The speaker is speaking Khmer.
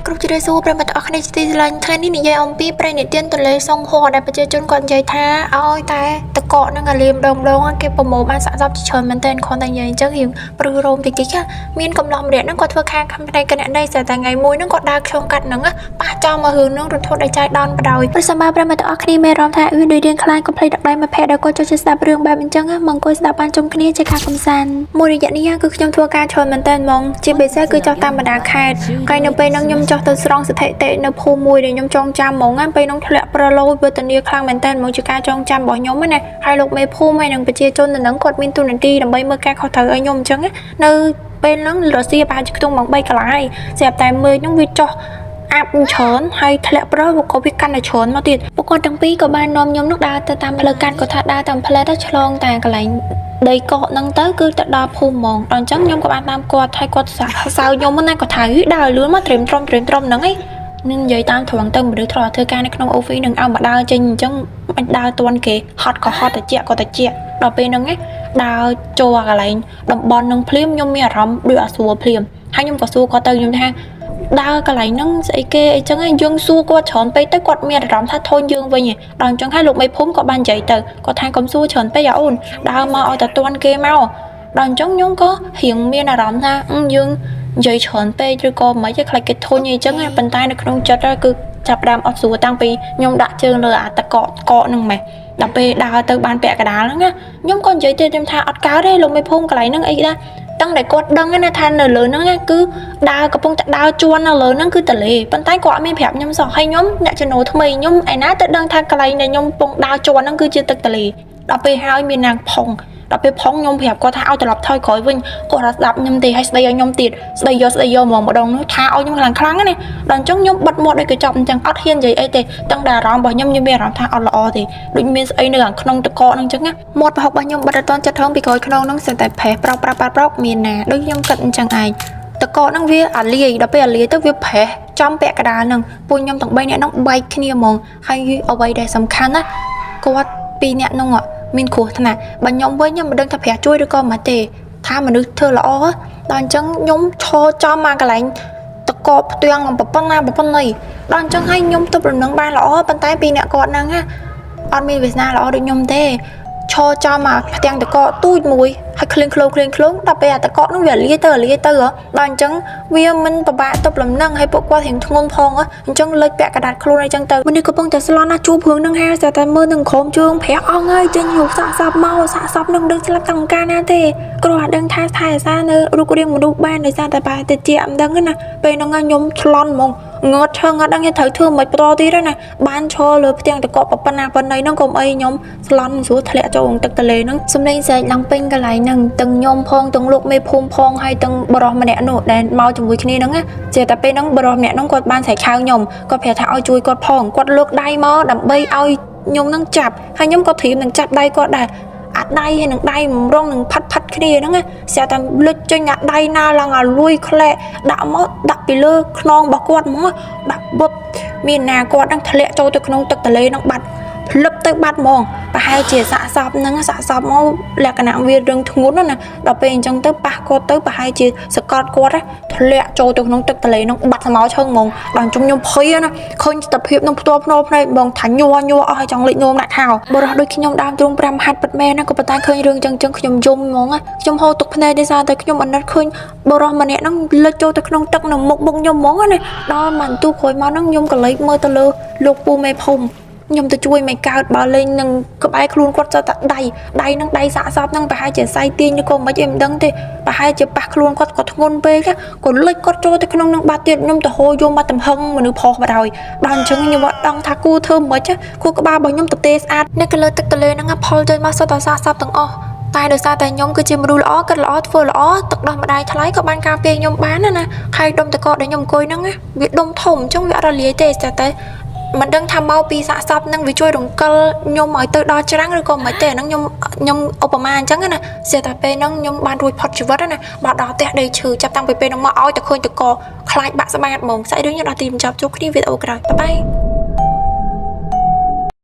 គ្រប់ជម្រាបសួរប្រិយមិត្តទាំងអស់គ្នាជាទីស្រឡាញ់ថ្ងៃនេះនិយាយអំពីព្រៃនិទានទន្លេសុងហួរដែលប្រជាជនគាត់និយាយថាឲ្យតែតកកនឹងអាលៀមដងដងគេប្រមូលបានសាកសពជាច្រើនមែនទែនគ្រាន់តែនិយាយអញ្ចឹងរៀងព្រឺរោមតិចតិចមានកំឡោះម្នាក់ហ្នឹងគាត់ធ្វើខាងផ្នែកគណនេយ្យតែថ្ងៃមួយហ្នឹងគាត់ដើរឆ្លងកាត់ហ្នឹងប៉ះចំមករឿងហ្នឹងរន្ធត់ដោយចៃដន្យបដ ாய் ប្រសិនបើប្រិយមិត្តទាំងអស់គ្នាមានអារម្មណ៍ថាវាដូចរៀងខ្លាចកុំភ្លេចដាក់ដៃមិត្តភក្តិដែលគាត់ចូលចិត្តស្ដាប់រឿងបែបអញ្ចឹងមកអង្គុយស្ដាប់បានជុំគ្នាជាការកម្សាន្តមួយរយៈនេះគឺខ្ញុំធ្វើការច្រើនមែនទែនហ្មងជាពិសេសគឺចុះតាមបណ្ដាខេត្តហើយនៅពេលហ្នឹងខ្ញុំចុះទៅស្រង់ស្ថិតិនៅភូមិមួយដែលខ្ញុំចងចាំហ្មងណាពេលហ្នឹងធ្លាក់ប្រឡូយវេទនាខ្លាំងមែនទែនហ្មងជាការចងចាំរបស់ខ្ញុំណាហើយលោកមេភូមិហើយនិងប្រជាជននៅហ្នឹងគាត់មានទូនាទីដើម្បីមើលការខុសត្រូវឲ្យខ្ញុំអញ្ចឹងនៅពេលហ្នឹងរសៀលប្រហែលជាខ្ទង់ម៉ោង3កន្លះហើយស្រាប់តែមេឃហ្នឹងវាចុះអាប់ច្រើនហើយធ្លាក់ប្រក៏វាកាន់តែច្រើនមកទៀតពួកគាត់ទាំងពីរក៏បាននាំខ្ញុំនោះដើរទៅតាមផ្លូវកាត់គាត់ថាដើរតាមផ្លូវទៅឆ្លងតែកន្លែងដីកកហ្នឹងទៅគឺទៅដល់ភូមិហ្មងដល់អញ្ចឹងខ្ញុំក៏បានតាមគាត់ហើយគាត់សើខ្ញុំណាគាត់ថាដើរលឿនមកត្រេមត្រំត្រេមត្រំហ្នឹងឯងនឹងនិយាយតាមត្រង់ទៅមនុស្សធ្លាប់ធ្វើការនៅក្នុង office នឹងឲ្យមកដើរចេញអញ្ចឹងមិនដើរទាន់គេហត់ក៏ហត់តិចក៏តិចដល់ពេលហ្នឹងឯងដើរចូលកន្លែងតំបន់នឹងភ្លាមខ្ញុំមានអារម្មណ៍ដូចអត់ស្រួលភ្លាមហើយខ្ញុំក៏សួរគាត់ទៅខ្ញុំថាដើរកន្លែងហ្នឹងស្អីគេអីចឹងឯងយើងសួរគាត់ច្រើនពេកទៅគាត់មានអារម្មណ៍ថាធូនយើងវិញឯងដល់អញ្ចឹងហើយលោកមេភូមិក៏បាននិយាយទៅគាត់ថាកុំសួរច្រើនពេកអាអូនដើរមកឲ្យតែទាន់គេមកដល់អញ្ចឹងខ្ញុំក៏រៀងមានអារម្មណ៍ថាយើងនិយាយច្រើនពេកឬក៏មិនទេខ្លាចគេធុញអីចឹងប៉ុន្តែនៅក្នុងចិត្តគឺចាប់ផ្ដើមអត់ស្រួលតាំងពីខ្ញុំដាក់ជើងលើអាតកកកហ្នឹងម៉េះដល់ពេលដើរទៅបានពាក់កណ្ដាលហ្នឹងណាខ្ញុំក៏និយាយទេខ្ញុំថាអត់កើតទេលោកមេភូមិកន្លែងហ្នឹងអីដែរតាំងតែគាត់ដឹងណាថានៅលើហ្នឹងគឺដើរកំពុងតែដើរជន់នៅលើហ្នឹងគឺតលេប៉ុន្តែគាត់អត់មានប្រាប់ខ្ញុំសោះហើយខ្ញុំអ្នកចំណូលថ្មីខ្ញុំឯណាទៅដឹងថាកន្លែងដែលខ្ញុំកំពុងដើរជន់ហ្នឹងគឺជាទឹកតលេដល់ពេលហើយមាននាងផុងដល់ពេលផុងខ្ញុំប្រាប់គាត់ថាឲ្យត្រឡប់ថយក្រោយវិញគាត់អត់ស្ដាប់ខ្ញុំទេហើយស្ដីឲ្យខ្ញុំទៀតស្ដីយកស្ដីយកហ្មងម្ដងនោះថាឲ្យខ្ញុំខ្លាំងខ្លាំងណាដល់អញ្ចឹងខ្ញុំបិទមាត់ដូចកញ្ចប់អញ្ចឹងអត់ហ៊ាននិយាយអីទេតាំងតែអារម្មណ៍របស់ខ្ញុំខ្ញុំមានអារម្មណ៍ថាអត់ល្អទេដូចមានស្អីនៅខាងក្នុងតកកហ្នឹងអញ្ចឹងណាមាត់ប្រហុករបស់ខ្ញុំបិទអត់ទាន់ចិត្តថងពីក្រោយខ្នងហ្នឹងសឹងតែផេះប្រោកប្រោកប្រោកមានណាដូចខ្ញុំគិតអញ្ចឹងឯងតកកហ្នឹងវាអាលាយដល់ពេលអាលាយទៅវាផេះចំពាក់កណ្ដាលហ្នឹងពួកខ្ញុំទាំង3នាក់ហ្នឹងបែកគ្នាហ្មងហើយអ្វីដែលសំខាន់ណាគាត់ពីរនាក់ហ្នឹងមានគ្រោះថ្នាក់បើខ្ញុំវិញខ្ញុំមិនដឹងថាប្រាជួយឬក៏មិនទេថាមនុស្សធ្វើល្អដល់អញ្ចឹងខ្ញុំឈរចំមកកន្លែងតកកផ្ទាំងប៉ុណ្ណាប៉ុណ្ណីដល់អញ្ចឹងហើយខ្ញុំទប់រំនឹងបានល្អប៉ុន្តែពីរអ្នកគាត់ហ្នឹងណាអត់មានវាសនាល្អដូចខ្ញុំទេឈរចំមកផ្ទាំងតកកទូចមួយហើយក្លៀងក្លងក្លៀងក្លងដល់ពេលអាតកកនោះវាលាយទៅលាយទៅដល់អញ្ចឹងវាមិនពិបាកទប់លំនឹងហើយពួកគាត់រៀងធ្ងន់ផងអញ្ចឹងលិចពាក់កដាត់ខ្លួនអីចឹងទៅមនុស្សកំពុងតែស្លន់ណាជួបរឿងនឹងហើយតែមើលនឹងក្រោមជើងប្រាក់អស់ហើយចេញរូបសាកសពមកសាកសពនឹងដឹងស្លាប់តាំងកាលណាទេគ្រាន់តែដឹងថាថែអាសានៅរូបរាងមនុស្សបានដោយសារតែបែរទៅជាមិនដឹងណាពេលហ្នឹងខ្ញុំឆ្លន់ហ្មងងត់ឈើងត់ដឹងត្រូវធ្វើមិនបន្តទៀតណាបានឈរលើផ្ទាំងតកកប៉ុណ្ណាប៉ុណ្ណីហ្នឹងកុំអីខ្ញុំស្លន់ស្រួលធ្លាក់ចូលទឹកទន្លេហ្នឹងសំឡេងស្រែកឡើងពេញកន្លែងហ្នឹងទាំងខ្ញុំផងទាំងលោកមេភូមិផងហើយទាំងបរិសម្នាក់នោះដែលមកជាមួយគ្នាហ្នឹងណាជាតែពេលហ្នឹងបរិសម្នាក់ហ្នឹងគាត់បានស្រែកឆៅខ្ញុំគាត់ប្រាប់ថាឲ្យជួយគាត់ផងគាត់លើកដៃមកដើម្បីឲ្យខ្ញុំនឹងចាប់ហើយខ្ញុំក៏ត្រៀមនឹងចាប់ដៃគាត់ដែរអាដៃហើយនឹងដៃម្រងនឹងផាត់ផាត់គ្នាហ្នឹងណាស្រាប់តែលិចចេញអាដៃណាឡើងអាលួយក្លែកដាក់មកដាក់ពីលើខ្នងរបស់គាត់ហ្មងដាក់បុតមានណាគាត់នឹងធ្លាក់ចូលទៅក្នុងទឹកទន្លេហ្នឹងបាត់ភ្លឹបទៅបាត់ហ្មងប្រហែលជាសាកសពហ្នឹងសាកសពមកលក្ខណៈវារឿងធ្ងន់ណាដល់ពេលអញ្ចឹងទៅប៉ះគាត់ទៅប្រហែលជាសកត់គាត់ធ្លាក់ចូលទៅក្នុងទឹកទន្លេហ្នឹងបាត់ស្មោឈឹងហ្មងដល់ជុំខ្ញុំភ័យណាឃើញស្ថិភាពនឹងផ្ទាល់ភ្នោភ្នែកហ្មងថាញ័រញ័រអស់ហើយចង់លិចនោមដាក់ខោបរោះដូចខ្ញុំដើមទ្រូង5ហាត់ពិតមែនណាក៏ប៉ុន្តែឃើញរឿងចឹងចឹងខ្ញុំយំហ្មងខ្ញុំហូរទឹកភ្នែកដោយសារតែខ្ញុំអាណិតឃើញបរោះម្នាក់ហ្នឹងលិចចូលទៅក្នុងទឹកនៅមុខមុខខ្ញុំហ្មងណាដល់មួយទូក្រោយមកហ្នឹងខ្ញុំក៏លេចមើលទៅលើលោកពូមេភូមិខ្ញុំទៅជួយមិនកើតបើលេងនឹងក្បែរខ្លួនគាត់ចតែដៃដៃនឹងដៃសាកសពនឹងប្រហែលជាសៃទាញឬក៏មិនអីមិនដឹងទេប្រហែលជាប៉ះខ្លួនគាត់ក៏ធ្ងន់ពេកក៏លិចគាត់ចូលទៅក្នុងនឹងបាត់ទៀតខ្ញុំទៅហូរយំបាត់ទំហឹងមនុស្សប្រុសបាត់ហើយដល់អញ្ចឹងខ្ញុំអត់ដឹងថាគួរធ្វើមិនគួរក្បាលរបស់ខ្ញុំទៅទេស្អាតនៅកលើទឹកទន្លេហ្នឹងផលចេញមកសុទ្ធតែសាកសពទាំងអស់តែដោយសារតែខ្ញុំគឺជាមនុស្សល្អគិតល្អធ្វើល្អទឹកដោះម្ដាយថ្លៃក៏បានការពារខ្ញុំបានណាហើយដុំតកកដែលខ្ញុំអង្គុយហ្នឹងវាដុំធំអញ្ចឹងវាអត់រលាយទេតែមិនដឹងថាមកពីសាកសពនឹងវាជួយរង្កិលខ្ញុំឲ្យទៅដល់ច្រាំងឬក៏មិនទេហ្នឹងខ្ញុំខ្ញុំឧបមាអញ្ចឹងណាស្រាប់តែពេលហ្នឹងខ្ញុំបានរួចផុតជីវិតណាបើដល់ផ្ទះដីឈឺចាប់តាំងពីពេលហ្នឹងមកឲ្យតែឃើញតកខ្លាចបាក់ស្បាតហ្មងសាច់រឿងខ្ញុំដល់ទីបញ្ចប់ជួបគ្នាវីដេអូក្រោយបាយបាយ។